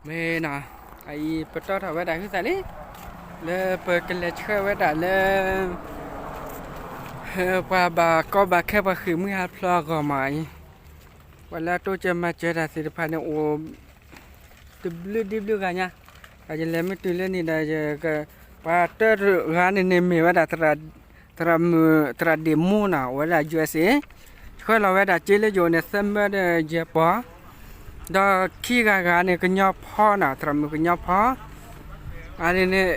မ့ၢ်နီၤ, အအံၤပတီၢ်ထီၣ်ဝဲဒၣ်ဟုသးလံ, လၢပကလဲၤဆှၢဝဲဒၣ်လၢ ပှၤဘၣ်ကီဘၣ်ခဲပှၤဃ့ၢ်မှံဟးဖျိးအဂီၢ်မးအံၤ, ပှၤလၢအတိစၢၤမၤစၢၤတၢ်သ့ၣ်တဖၣ်န့ၣ်အိၣ် တဘျုးဒ်ဘျုးဂၤညါ, ဒီးယလဲၤမ့ၢ်တုၤလၢန့ၣ်ဒီး ပှၤတဂၤန့ၣ်န့ၣ်မ့ၢ်ဝဲဒၣ် သရၣ်မုၣ် သရၣ်ဒ့ၣ်မူနီၤ, အိၣ်ဝဲဒၣ် ယူဢ့စ့ၣ်, ဆှၢလီၤဝဲဒၣ်စ့လၢယအိၣ်န့ၣ် သၢမၢဒီးယဲၢ်ပီၢ်, ဒီးခံဂၤဂၤန့ၣ် ကညီဖီနီၤ, သရၣ်မုၣ်ကညီဖီ, အန့ၣ်န့ၣ်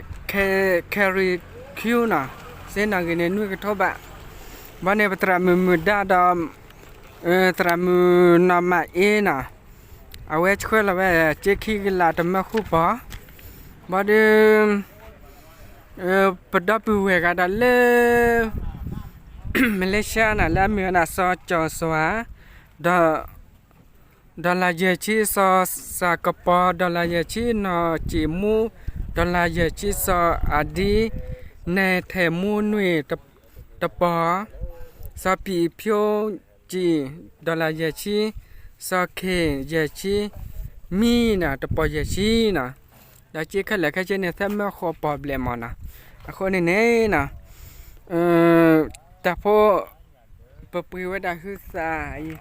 Carrie Q နီၤ, စ့နီၣ်ဂံၢ်န့ၣ် နွံကထိဘး, ဘီန့ၣ် ပသရၣ်မုၣ်မုၢ်ဒါဒီး သရၣ်မုၣ်နီၢ်မၤအ့နီၤ, အဝဲဆှၢလီၤဝဲစ့ခံကလးတမၢဃုပီၢ်, ဘီဒီး ပဒီပုၢ်ဝဲၢ်ဂၤဒီးလၢ မလ့ၡါနီၤ, လၢအမ့ၢ်ဝဲဒၣ်စီၤကၠီၣ်စွၤ, ဒီး ဒီလၣ်ယဲၢ်ဆံ စီၤစၤကပီၤ, ဒီလၣ်ယဲၢ်ဆံ နီၢ်စံၣ်မူ, ဒီလၣ်ယဲၢ်ဆံ စီၤအၤဒံ, နဲၣ်ထဲၣ်မူနွံတပီၢ်, စီၤပံၣ်ဖၠိကံၣ်, ဒီလၣ်ယဲၢ်ဆံ, စီၤခ့ၣ်ယဲၢ်ဆံ, မံနီၤ တပီၢ်ယဲၢ်ဆံနီၤ, ဒီးစ့ခဲလၢာ်ခဲဆ့န့ၣ် သၢမၢဃိးပီၢ်ဘျဲၣ်မးနီၤ, အဃိန့ၣ်န့ၣ်နီၤ တၢ်ဖိ ပပှ့ၤဝဲဒၣ်ဟုသးအံၤ,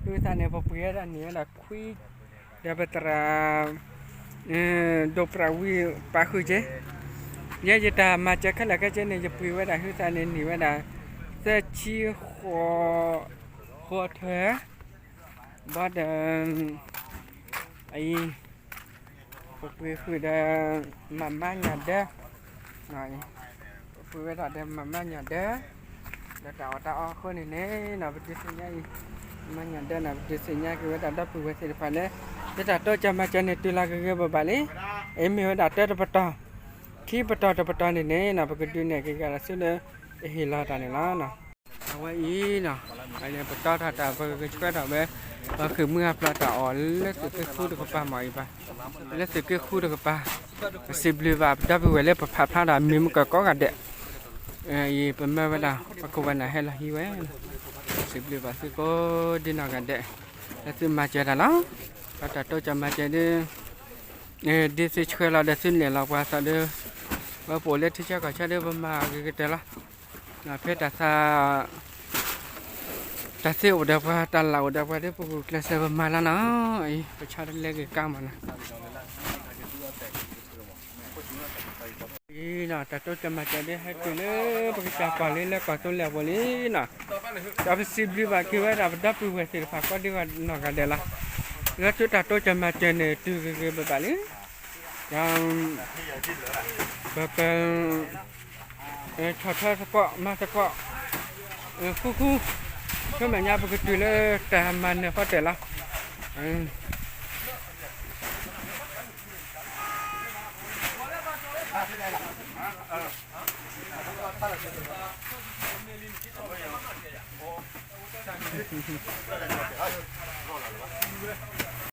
ဟုသးန့ၣ် ပပှ့ၤဝဲဒၣ်န့ၢ်ဝဲဒၣ်ခွံ, ဒီးပသရၣ် ဒိၣ်ပြးဝံၤပာ်ဃုာ်က့ၤ, ယဲယတၢ်မၤစၢၤခဲလၢာ်ခဲဆ့န့ၣ် ယပှ့ၤဝဲဒၣ်ဟုသးန့ၣ်န့ၢ်ဝဲဒၣ် သၢဆံဃိး, ဃိးထၢၣ်, ဘၣ်ဒီး အံၤ ပပှ့ၤဃုာ်ဒီး မၤမါညၣ်ဒၢ, ပပှ့ၤဝဲဒၣ်ဒီးမၤမါညၣ်ဒၢ, ဒီးတၢ်အီၣ်တၢ်အီအဃိန့ၣ်န့ၣ်နီၤ ပဒုးသ့ၣ်ညါအံၤ, မၤညၣ်ဒၢနီၤ ပဒုးသ့ၣ်ညါက့ၤဝဲဒၣ်ဒီပုၢ်ဝဲၢ်သ့ၣ်တဖၣ်လၢ လၢတၢ်တိစၢၤမၤစၢၤန့ၣ်တုၤလီၤဂ့ၤဂ့ၤဘၣ်ဘၣ်လံ, အမ့ၢ်ဝဲဒၣ်တၢတပတီၢ်, ခံပတီၢ်တပတီၢ်န့ၣ်န့ၣ်နီၤ ပကဒုးနဲၣ်က့ၤကဒီးဆူလၢ အဟ့ၣ်လီၤတၢ်န့ၣ်လီၤ. အဝဲအံၤနီၤ ပတီၢ်ထီၣ်တၢ် ပကဆှၢထီၣ်ဝဲ ပှၤဃ့ၢ်မှံဟးဖျိးတၢ်အီၣ်လၢသုးက့ဃုတကပၤမးအံၤဘၣ်, လၢသုးက့ဃုတကပၤ, ပစံးဘျုးဘၣ်ပဒီပုၢ်ဝဲၢ်လၢပဖးဖျါဒီးမ့ၢ်မုၢ်ကီၢ်ကိးဂၤဒဲး, အံၤပမၢဝဲဒၣ် ပကဝဲနၤဟဲလီၤဟံးဝဲ, စံးဘျုးဘၣ်သုကိးဒ်နီၢ်ဂၤဒဲး, လၢသုမၤစၢၤတၢ်လီၤ, ဒီးတၢ်တိစၢၤမၤစၢၤဒ် ဒ်သုဆှၢလီၤဒီးသုနဲၣ်လီၤပှၤသးဒီး, ဝဲပအိၣ်လၢထံဆၢကီၢ်ဆၢဒီးပမၤဂ့ၤကတၢၢ်လီၤ, ဖဲတၢ်သး တၢ်သ့အိၣ်ဒီးပှၤ တၢ်လၢ်အိၣ်ဒီးပှၤဒီး ပဂုာ်ကျဲးစၢးပမၤလီၤနီၤ, အံၤ ပဆါတလဲဂ့ၤကါမးနီၤ အံၤနီၤ တၢ်တိစၢၤမၤစၢၤဒ်ဟဲတုၤလၢပကစၢ်ပှၢ်လံလၢကီၢ်သူလ့ၤအပူၤလံနီၤ, ဒီးပစံးဘျုးဘၣ်က့ၤဝဲဒၣ်ပဒီပုၢ်ဝဲၢ်သ့ၣ်တဖၣ်ကိးဒ်နီၢ်ဂၤဒဲးလီၤ, လၢသုတၢ်တိစၢၤမၤစၢၤန့ၣ် တုၤဂ့ၤဂ့ၤဘၣ်ဘၣ်လံ, ဒီး ပက ဆီၣ်ထွဲသကိး မၤသကိး ဃူဃူ, ဆူမဲာ်ညါပကတုၤလၢတၢ်မၤနၢၤဃီတၢၢ်လီၤ.